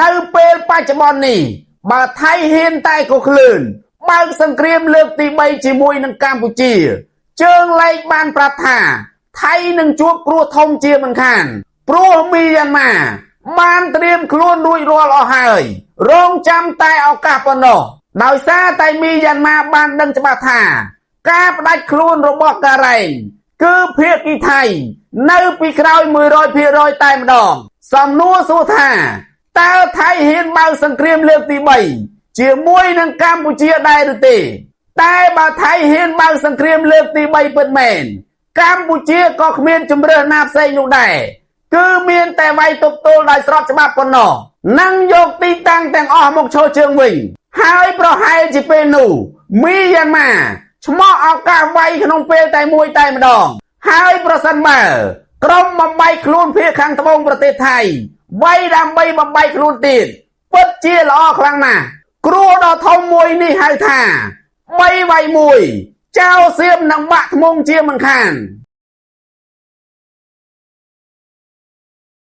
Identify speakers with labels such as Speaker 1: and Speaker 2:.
Speaker 1: នៅពេលបច្ចុប្បន្ននេះបើថៃហ៊ានតែក៏ក្លឿនបើកសង្គ្រាមលើកទី3ជាមួយនឹងកម្ពុជា ជើងលេខបានប្រាប់ថា ថៃនឹងជួបគ្រោះធំជាមិនខាន ព្រោះមីយ៉ាន់ម៉ាបានត្រៀមខ្លួនរួចរាល់អស់ហើយ រងចាំតែឱកាសប៉ុណ្ណោះដោយសារតែមីយ៉ាន់ម៉ាបានដឹងច្បាស់ថា ការផ្ដាច់ខ្លួនរបស់ការ៉ែងគឺភាគីថៃនៅពីក្រោយ100%តែម្ដង សំណួរសួរថាតើថៃហ៊ានបើកសង្គ្រាមលើកទី3ជាមួយនឹងកម្ពុជាដែរឬទេ តែបើថៃហ៊ានបើកសង្គ្រាមលើកទី3ពិតមែនកម្ពុជាក៏គ្មានជំរើសណាផ្សេងនោះដែរគឺមានតែវាយទប់ទល់ដោយស្របច្បាប់ប៉ុណ្ណោះនិងយកទីតាំងទាំងអស់មកឈរជើងវិញ ហើយប្រហែលជាពេលនោះមីយ៉ាន់ម៉ាឆ្មក់ឱកាសវាយក្នុងពេលតែមួយតែម្ដង ហើយប្រសិនបើក្រុមបំបែកខ្លួនភាគខាងត្បូងប្រទេសថៃវាយដើម្បីបំបែកខ្លួនទៀតពិតជាល្អខ្លាំងណាស់គ្រោះដ៏ធំមួយនេះហៅថា3វាយ1ចៅសៀមនឹងបាក់ធ្មងជាមិនខាន។